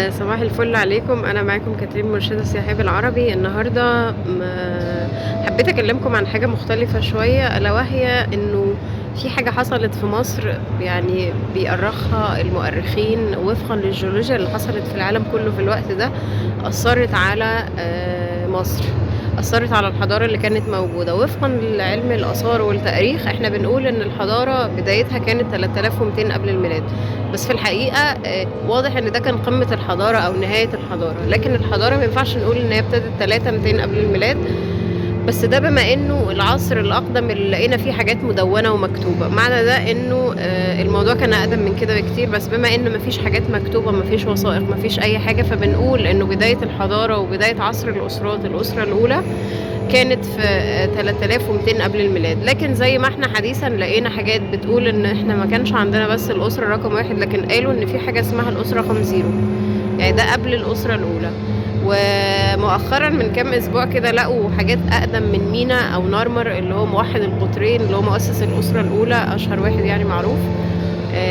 صباح الفل عليكم. انا معاكم كاترين، مرشدة سياحية بالعربي. النهاردة حبيت اكلمكم عن حاجة مختلفة شوية، الا وهي انه في حاجة حصلت في مصر يعني بيأرخها المؤرخين وفقا للجيولوجيا اللي حصلت في العالم كله في الوقت ده، أثرت على مصر، أثرت على الحضارة اللي كانت موجودة. وفقا لعلم الآثار والتاريخ احنا بنقول ان الحضارة بدايتها كانت 3200 قبل الميلاد، بس في الحقيقة واضح ان ده كان قمة الحضارة او نهاية الحضارة، لكن الحضارة ما ينفعش نقول ان هي ابتدت 3200 قبل الميلاد، بس ده بما انه العصر الاقدم اللي لقينا فيه حاجات مدونة ومكتوبة. معنى ده انه الموضوع كان اقدم من كده بكتير، بس بما انه مفيش حاجات مكتوبة، مفيش وثائق، مفيش اي حاجة، فبنقول انه بداية الحضارة وبداية عصر الاسرات، الاسرة الاولى، كانت في 3200 قبل الميلاد. لكن زي ما احنا حديثا لقينا حاجات بتقول ان احنا ما كانش عندنا بس الاسرة رقم 1، لكن قالوا ان في حاجة اسمها الاسرة رقم 0، يعني ده قبل الاسرة الاولى. ومؤخرا من كام اسبوع كده لقوا حاجات اقدم من مينا او نارمر اللي هو موحد القطرين، اللي هو مؤسس الاسرة الاولى، اشهر واحد يعني معروف.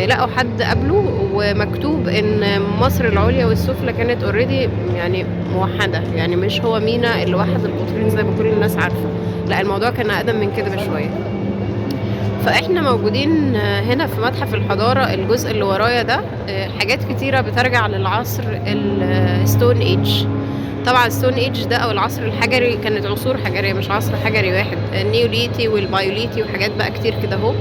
لقوا حد قبله ومكتوب ان مصر العليا والسفلى كانت already يعني موحدة، يعني مش هو مينا اللي وحد القطرين زي ما كل الناس عارفه، لا الموضوع كان اقدم من كده بشوية. فاحنا موجودين هنا في متحف الحضارة، الجزء اللي ورايا ده حاجات كتيرة بترجع للعصر ال stone age. طبعا ال stone age ده او العصر الحجري كانت عصور حجريه، مش عصر حجري واحد، النيوليتي والبايوليتي وحاجات بقى كتير كده اهو.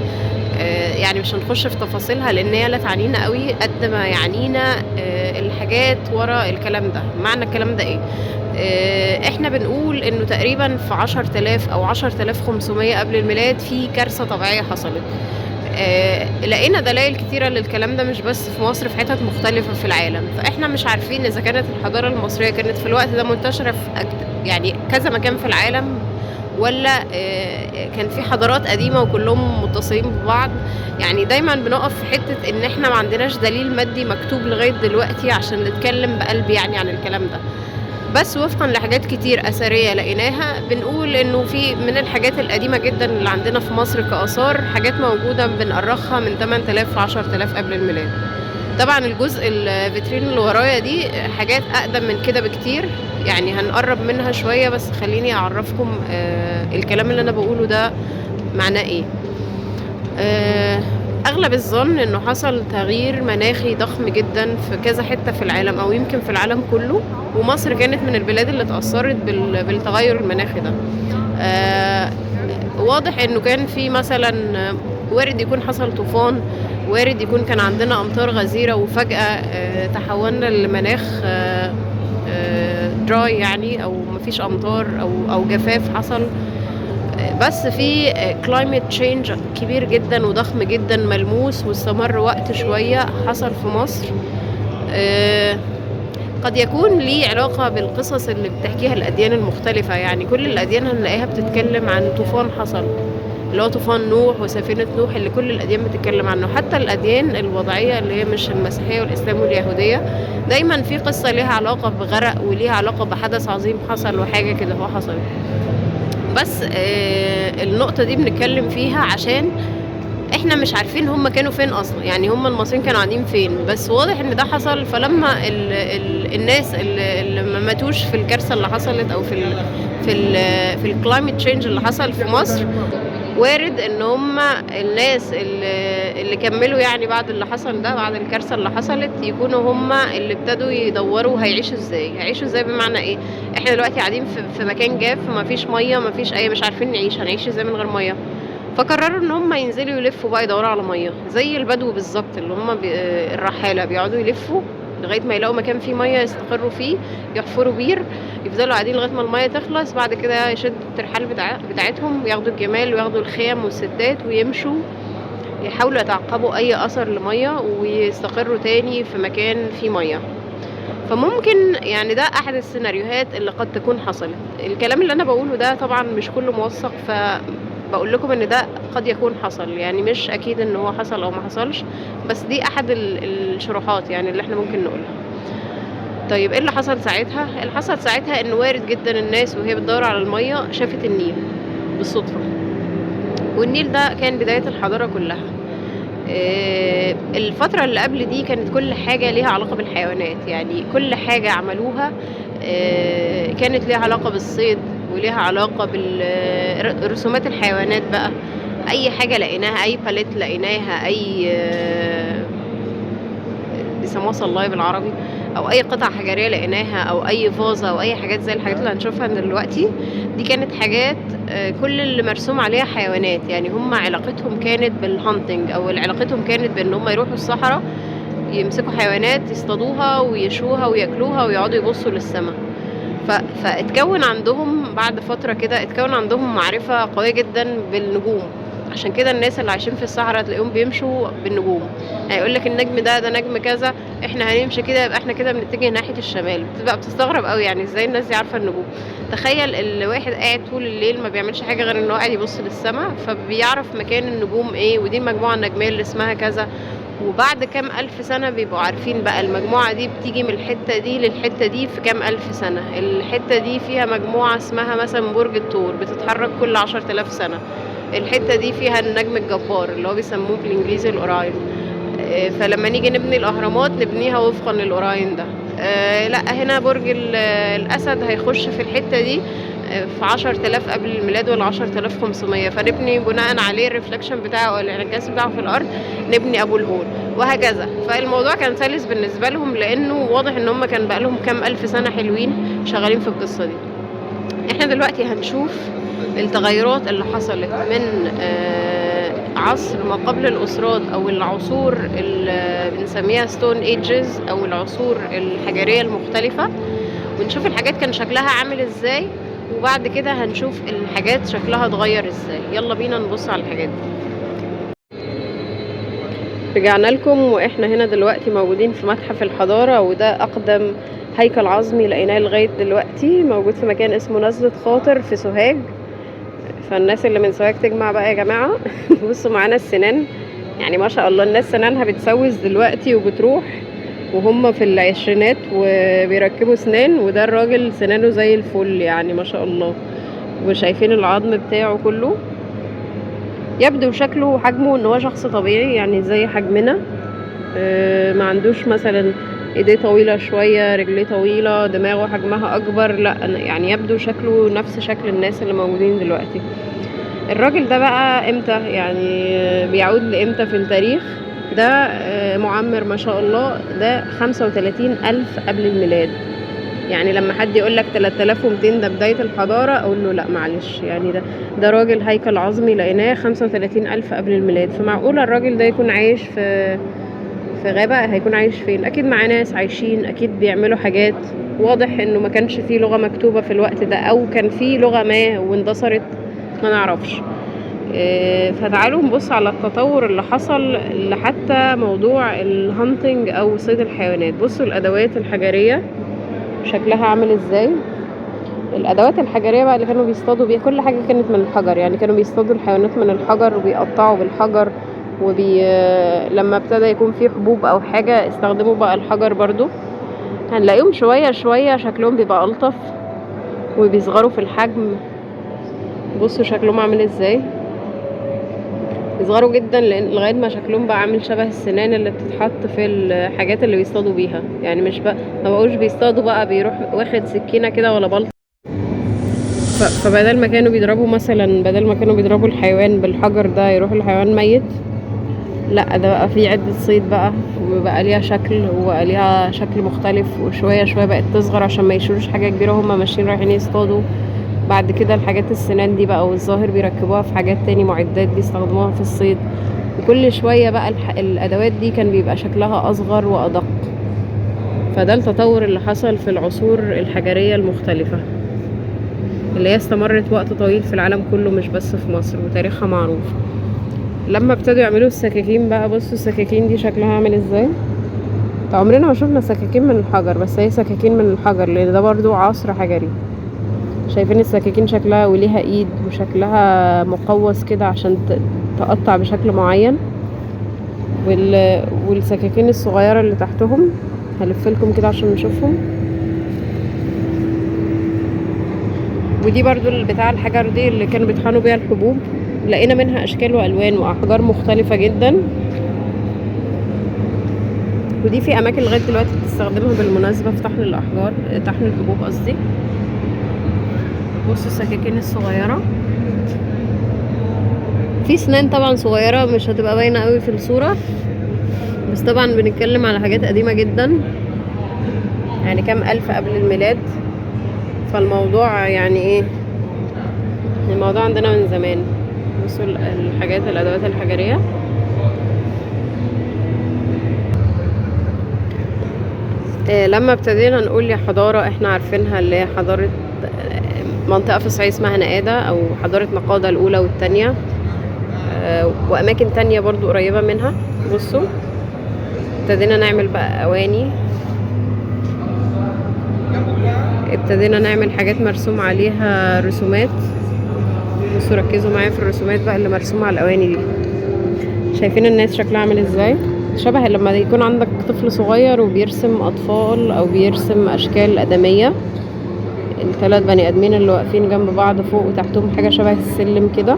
يعني مش هنخش في تفاصيلها لان هي لا تعنينا قوي قد ما يعنينا الحاجات ورا الكلام ده. معنى الكلام ده ايه؟ احنا بنقول انه تقريبا في 10000 او 10500 قبل الميلاد في كارثة طبيعية حصلت. لقينا دلائل كتيرة للكلام ده، مش بس في مصر، في حتت مختلفة في العالم. فاحنا مش عارفين اذا كانت الحضارة المصرية كانت في الوقت ده منتشرة في يعني كذا مكان في العالم، ولا كان في حضارات قديمة وكلهم متصلين ببعض. يعني دايما بنقف في حتة ان احنا ما عندناش دليل مادي مكتوب لغاية دلوقتي عشان نتكلم بقلب يعني عن الكلام ده، بس وفقا لحاجات كتير أثرية لقيناها بنقول إنه في من الحاجات القديمة جدا اللي عندنا في مصر كآثار حاجات موجودة بنأرخها من 8000 ل 10000 قبل الميلاد. طبعا الجزء الفيترين اللي ورايا دي حاجات أقدم من كده بكتير، يعني هنقرب منها شوية، بس خليني أعرفكم الكلام اللي أنا بقوله ده معناه إيه. أغلب الظن إنه حصل تغيير مناخي ضخم جدا في كذا حتة في العالم، أو يمكن في العالم كله، ومصر كانت من البلاد اللي اتأثرت بالتغير المناخي ده. واضح إنه كان في مثلا وارد يكون حصل طوفان، وارد يكون كان عندنا أمطار غزيرة وفجأة تحولنا لمناخ dry يعني، أو مفيش أمطار أو جفاف حصل. بس في climate change كبير جدا وضخم جدا ملموس واستمر وقت شوية حصل في مصر. قد يكون ليه علاقة بالقصص اللي بتحكيها الأديان المختلفة، يعني كل الأديان هنلاقيها بتتكلم عن طوفان حصل، اللي هو طوفان نوح وسفينة نوح اللي كل الأديان بتتكلم عنه. حتى الأديان الوضعية اللي هي مش المسيحية والإسلام واليهودية دايما في قصة ليها علاقة بغرق وليها علاقة بحدث عظيم حصل وحاجة كده هو حصلت. بس النقطة دي بنتكلم فيها عشان احنا مش عارفين هم كانوا فين اصلا، يعني هم المصريين كانوا قاعدين فين، بس واضح ان ده حصل. فلما ال الناس اللي ما ماتوش في الكارثة اللي حصلت او في ال climate change اللي حصل في مصر، وارد ان هم الناس اللي كملوا يعني بعد اللي حصل ده، بعد الكارثة اللي حصلت، يكونوا هم اللي ابتدوا يدوروا هيعيشوا ازاي. هيعيشوا ازاي بمعنى ايه؟ احنا دلوقتي قاعدين في مكان جاف، ما فيش مية، ما فيش اي، مش عارفين نعيش، هنعيش ازاي من غير مية؟ فقرروا ان هم ينزلوا يلفوا بقى يدوروا على مية زي البدو بالظبط، اللي هم الرحاله بيقعدوا يلفوا لغاية ما يلاقوا مكان فيه مية يستقروا فيه، يحفروا بير، يفضلوا قاعدين لغاية ما المية تخلص، بعد كده يشدوا الترحال بتاعتهم وياخدوا الجمال وياخدوا الخيم والستات ويمشوا يحاولوا يتعقبوا اي اثر لمية ويستقروا تاني في مكان فيه مية. فممكن يعني ده احد السيناريوهات اللي قد تكون حصلت. الكلام اللي انا بقوله ده طبعا مش كله موثق، فبقول لكم ان ده قد يكون حصل، يعني مش اكيد ان هو حصل او ما حصلش، بس دي احد الشروحات يعني اللي احنا ممكن نقولها. طيب ايه اللي حصل ساعتها؟ اللي حصل ساعتها ان وارد جدا الناس وهي بتدور على المية شافت النيل بالصدفة، والنيل ده كان بداية الحضارة كلها. الفترة اللي قبل دي كانت كل حاجة ليها علاقة بالحيوانات، يعني كل حاجة عملوها كانت ليها علاقة بالصيد وليها علاقة بالرسومات الحيوانات بقى. أي حاجة لقيناها، أي palette لقيناها، أي بيسموها صلاية بالعربي، أو أي قطعة حجرية لقيناها، أو أي فازة، أو أي حاجات زي الحاجات اللي هنشوفها دلوقتي دي، كانت حاجات كل اللي مرسوم عليها حيوانات. يعني هم علاقتهم كانت بال hunting، أو علاقتهم كانت بإن هم يروحوا الصحراء يمسكوا حيوانات يصطادوها ويشوها وياكلوها ويقعدوا يبصوا للسماء. فاتكون عندهم بعد فترة كده، اتكون عندهم معرفة قوية جدا بالنجوم. عشان كده الناس اللي عايشين في الصحراء تلاقيهم بيمشوا بالنجوم، يعني يقول لك النجم ده، ده نجم كذا، احنا هنمشي كده يبقى احنا كده بنتجه ناحية الشمال. بتبقى بتستغرب قوي يعني ازاي الناس دي عارفة النجوم. تخيل الواحد قاعد طول الليل ما بيعملش حاجة غير انه قاعد يبص للسماء، فبيعرف مكان النجوم ايه، ودي المجموعة النجمية اللي اسمها كذا. وبعد كام ألف سنة بيبقوا عارفين بقى المجموعة دي بتيجي من الحتة دي للحتة دي في كام ألف سنة، الحتة دي فيها مجموعة اسمها مثلا برج الثور بتتحرك كل 10,000 سنة، الحتة دي فيها النجم الجبار اللي هو بيسموه بالإنجليزي ال Orion، فلما نيجي نبني الأهرامات نبنيها وفقا لل Orion ده. لا هنا برج الأسد هيخش في الحتة دي، في 10,000 قبل الميلاد ولا 10,500، فنبني بناء عليه ال reflection بتاعه أو الانعكاس بتاعه في الأرض نبني أبو الهول وهكذا. فالموضوع كان سلس بالنسبة لهم، لأنه واضح إن هم كان بقالهم كام ألف سنة حلوين شغالين في القصة دي. احنا دلوقتي هنشوف التغيرات اللي حصلت من عصر ما قبل الأسرات أو العصور اللي بنسميها stone ages أو العصور الحجرية المختلفة، ونشوف الحاجات كان شكلها عامل ازاي، وبعد كده هنشوف الحاجات شكلها اتغير ازاي. يلا بينا نبص على الحاجات دي. رجعنا لكم واحنا هنا دلوقتي موجودين في متحف الحضارة، وده أقدم هيكل عظمي لقيناه لغاية دلوقتي، موجود في مكان اسمه نزلة خاطر في سوهاج. فالناس اللي من سوهاج تجمع بقى يا جماعة. بصوا معانا السنان، يعني ما شاء الله الناس سنانها بتسوس دلوقتي وبتروح وهم في العشرينات وبيركبوا سنان، وده الراجل سنانه زي الفل يعني ما شاء الله. وشايفين العظم بتاعه كله، يبدو شكله وحجمه ان هو شخص طبيعي يعني زي حجمنا، ما عندوش مثلا ايديه طويلة شوية، رجليه طويلة، دماغه حجمها اكبر، لا يعني يبدو شكله نفس شكل الناس اللي موجودين دلوقتي. الراجل ده بقى امتى يعني بيعود لامتى في التاريخ؟ ده معمر ما شاء الله، ده 35,000 قبل الميلاد. يعني لما حد يقول لك 3200 ده بداية الحضارة، أقول له لا معلش، يعني ده راجل هيكل عظمي لقيناه 35,000 قبل الميلاد. فمعقولة الراجل ده يكون عايش في غابة؟ هيكون عايش فين؟ أكيد مع ناس عايشين، أكيد بيعملوا حاجات. واضح إنه ما كانش فيه لغة مكتوبة في الوقت ده، أو كان فيه لغة ما واندثرت، ما نعرفش. فتعالوا نبص على التطور اللي حصل لحتى موضوع ال hunting أو صيد الحيوانات. بصوا الأدوات الحجرية شكلها عامل ازاي. الأدوات الحجرية بقى اللي كانوا بيصطادوا بيها، كل حاجة كانت من الحجر، يعني كانوا بيصطادوا الحيوانات من الحجر وبيقطعوا بالحجر، لما ابتدى يكون في حبوب أو حاجة استخدموا بقى الحجر برضو. هنلاقيهم شوية شوية شكلهم بيبقى ألطف وبيصغروا في الحجم. بصوا شكلهم عامل ازاي، بيصغروا جدا لغاية ما شكلهم بقى عامل شبه السنان اللي بتتحط في الحاجات اللي بيصطادوا بيها. يعني مش بقى ما بقوش بيصطادوا بقى، بيروح واخد سكينة كده ولا بلطة. فبدل ما كانوا بيضربوا مثلا، بدل ما كانوا بيضربوا الحيوان بالحجر ده يروح الحيوان ميت، لا ده بقى في عدة صيد بقى، وبقى ليها شكل، وبقى ليها شكل مختلف، وشوية شوية بقت تصغر عشان ما يشيلوش حاجة كبيرة وهما ماشيين رايحين يصطادوا. بعد كده الحاجات السنان دي بقى والظاهر بيركبوها في حاجات تاني، معدات بيستخدموها في الصيد. وكل شوية بقى الأدوات دي كان بيبقى شكلها أصغر وأدق. فده التطور اللي حصل في العصور الحجرية المختلفة اللي هي استمرت وقت طويل في العالم كله، مش بس في مصر، وتاريخها معروف. لما ابتدوا يعملوا السكاكين بقى، بصوا السكاكين دي شكلها عامل ازاي. طب عمرنا ما شفنا سكاكين من الحجر، بس هي سكاكين من الحجر لان ده برضو عصر حجري. شايفين السكاكين شكلها وليها ايد وشكلها مقوس كده عشان تقطع بشكل معين. والسكاكين الصغيرة اللي تحتهم هلفلكم كده عشان نشوفهم. ودي برضو بتاع الحجر دي اللي كانوا بيطحنوا بيها الحبوب، لقينا منها اشكال والوان واحجار مختلفة جدا. ودي في اماكن لغاية دلوقتي بتستخدمها بالمناسبة في طحن الاحجار، طحن الحبوب قصدي. بصوا السكاكين الصغيرة، في سنان طبعا صغيرة مش هتبقى باينة قوي في الصورة، بس طبعا بنتكلم على حاجات قديمة جدا، يعني كام الف قبل الميلاد. فالموضوع يعني ايه، الموضوع عندنا من زمان. بصوا الحاجات، الادوات الحجريه. لما ابتدينا نقول يا حضارة احنا عارفينها، اللي هي حضارة منطقة في الصعيد اسمها نقادة، او حضارة نقادة الاولى والتانية، واماكن تانية برضو قريبة منها. بصوا ابتدينا نعمل بقى اواني، ابتدينا نعمل حاجات مرسوم عليها رسومات. بصوا ركزوا معايا في الرسومات بقى اللي مرسومة على الاواني دي. شايفين الناس شكلها عامل ازاي؟ شبه لما يكون عندك طفل صغير وبيرسم اطفال او بيرسم اشكال ادمية. الثلاث بني ادمين اللي واقفين جنب بعض فوق وتحتهم حاجة شبه السلم كده،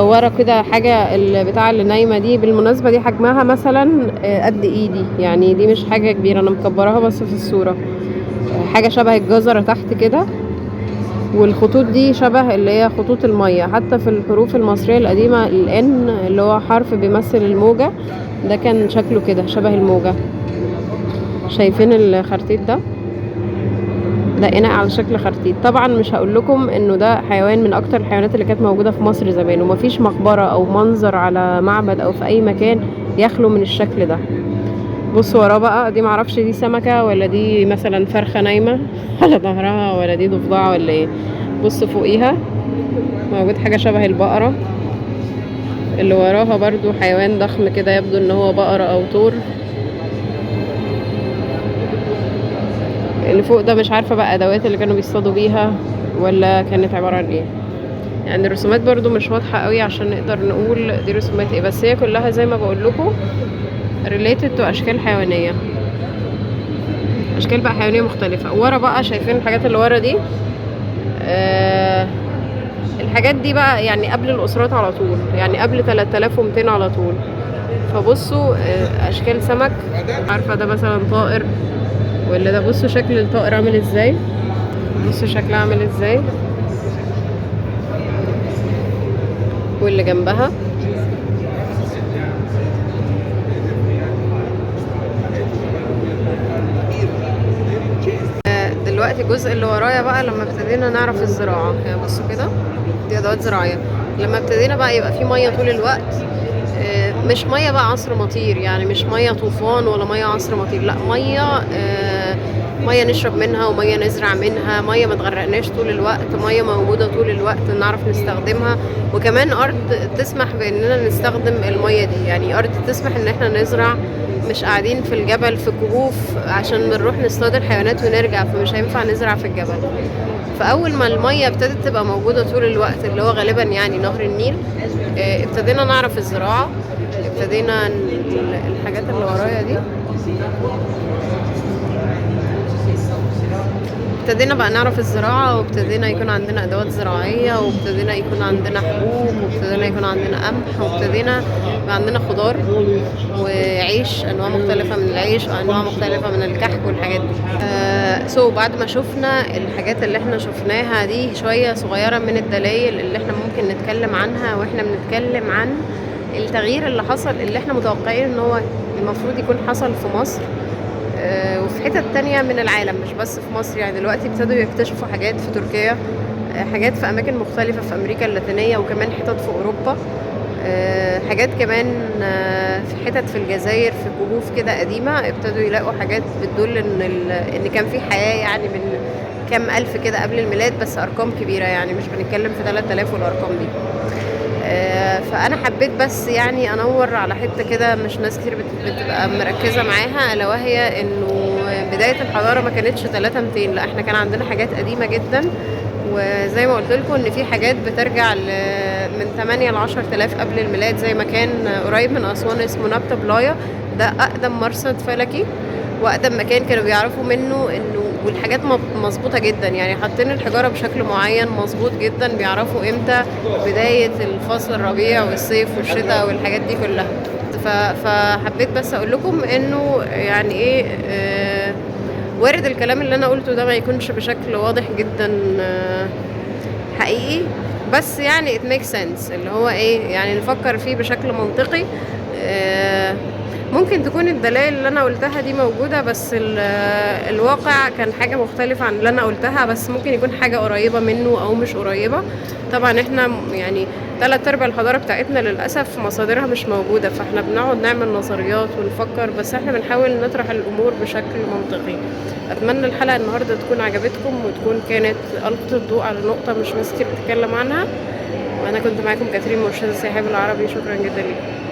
ورا كده حاجة البتاع اللي نايمة دي. بالمناسبة دي حجمها مثلا قد ايدي، يعني دي مش حاجة كبيرة، انا مكبراها بس في الصورة. حاجة شبه الجزرة تحت كده، والخطوط دي شبه اللي هي خطوط المية. حتى في الحروف المصرية القديمة الان اللي هو حرف بيمثل الموجة، ده كان شكله كده شبه الموجة. شايفين الخرتيت ده؟ ده إناء على شكل خرتيت. طبعا مش هقول لكم انه ده حيوان من اكتر الحيوانات اللي كانت موجودة في مصر زمان، ومفيش مقبرة او منظر على معبد او في اي مكان يخلو من الشكل ده. بصوا وراه بقى، دي معرفش دي سمكة ولا دي مثلا فرخة نايمة على ظهرها، ولا دي ضفدعة ولا ايه. بصوا فوقيها موجود حاجة شبه البقرة، اللي وراها برضو حيوان ضخم كده يبدو ان هو بقرة او طور. اللي فوق ده مش عارفة بقى ادوات اللي كانوا بيصطادوا بيها ولا كانت عبارة عن ايه. يعني الرسومات برضو مش واضحة قوي عشان نقدر نقول دي رسومات ايه، بس هي كلها زي ما بقول لكم related to اشكال حيوانية، اشكال بقى حيوانية مختلفة. ورا بقى شايفين الحاجات اللي ورا دي، الحاجات دي بقى يعني قبل الاسرات على طول، يعني قبل 3200 على طول. فبصوا، اشكال سمك، عارفة ده مثلا طائر ولا ده. بصوا شكل الطائر عامل ازاي، بصوا شكلها عامل ازاي، واللي جنبها. دلوقتي الجزء اللي ورايا بقى لما ابتدينا نعرف الزراعة، يعني بصوا كده دي أدوات زراعية. لما ابتدينا بقى يبقى في مية طول الوقت، مش مية بقى عصر مطير، يعني مش مية طوفان ولا مية عصر مطير، لا مية نشرب منها ومية نزرع منها، مية ما تغرقناش طول الوقت، مية موجودة طول الوقت نعرف نستخدمها، وكمان أرض تسمح بإننا نستخدم المية دي، يعني أرض تسمح إن احنا نزرع، مش قاعدين في الجبل في كهوف عشان بنروح نصطاد الحيوانات ونرجع، فمش هينفع نزرع في الجبل. فأول ما المية ابتدت تبقى موجودة طول الوقت اللي هو غالبا يعني نهر النيل، ابتدينا نعرف الزراعة، ابتدينا الحاجات اللي ورايا دي، ابتدينا بقى نعرف الزراعة، وابتدينا يكون عندنا أدوات زراعية، وابتدينا يكون عندنا حبوب، وابتدينا يكون عندنا قمح، وابتدينا يبقى عندنا خضار وعيش، أنواع مختلفة من العيش وأنواع مختلفة من الكحك والحاجات دي. بعد ما شفنا الحاجات اللي احنا شفناها دي، شوية صغيرة من الدلائل اللي احنا ممكن نتكلم عنها واحنا بنتكلم عن التغيير اللي حصل، اللي احنا متوقعين ان هو المفروض يكون حصل في مصر، وفي حتت تانية من العالم، مش بس في مصر. يعني دلوقتي ابتدوا يكتشفوا حاجات في تركيا، حاجات في أماكن مختلفة في أمريكا اللاتينية، وكمان حتت في أوروبا، حاجات كمان، في حتت في الجزائر، في كهوف كده قديمة ابتدوا يلاقوا حاجات بتدل إن كان في حياة يعني من كام ألف كده قبل الميلاد، بس أرقام كبيرة، يعني مش بنتكلم في 3000 والأرقام دي. فأنا حبيت بس يعني أنور على حتة كده مش ناس كتير بتبقى مركزة معاها، ألا وهي إنه بداية الحضارة ما كانتش 3200، لا إحنا كان عندنا حاجات قديمة جدا، وزي ما قلت لكم إن في حاجات بترجع من 8 ل 10000 قبل الميلاد، زي ما كان قريب من أسوان اسمه نبتة بلايا، ده أقدم مرصد فلكي وأقدم مكان كانوا بيعرفوا منه إنه، والحاجات مظبوطة جدا، يعني حاطين الحجارة بشكل معين مظبوط جدا، بيعرفوا إمتى بداية الفصل الربيع والصيف والشتاء والحاجات دي كلها. فحبيت بس اقول لكم انه يعني ايه، وارد الكلام اللي انا قلته ده ما يكونش بشكل واضح جدا حقيقي، بس يعني it makes sense، اللي هو ايه، يعني نفكر فيه بشكل منطقي. ممكن تكون الدلائل اللي انا قلتها دي موجودة، بس الواقع كان حاجة مختلفة عن اللي انا قلتها، بس ممكن يكون حاجة قريبة منه او مش قريبة. طبعا احنا يعني 3/4 الحضارة بتاعتنا للأسف مصادرها مش موجودة، فاحنا بنقعد نعمل نظريات ونفكر، بس احنا بنحاول نطرح الأمور بشكل منطقي. أتمنى الحلقة النهاردة تكون عجبتكم وتكون كانت ألقت الضوء على نقطة مش ناس كتير بتتكلم عنها. وأنا كنت معاكم كاترين، مرشدة سياحية بالعربي. شكرا جدا لكم.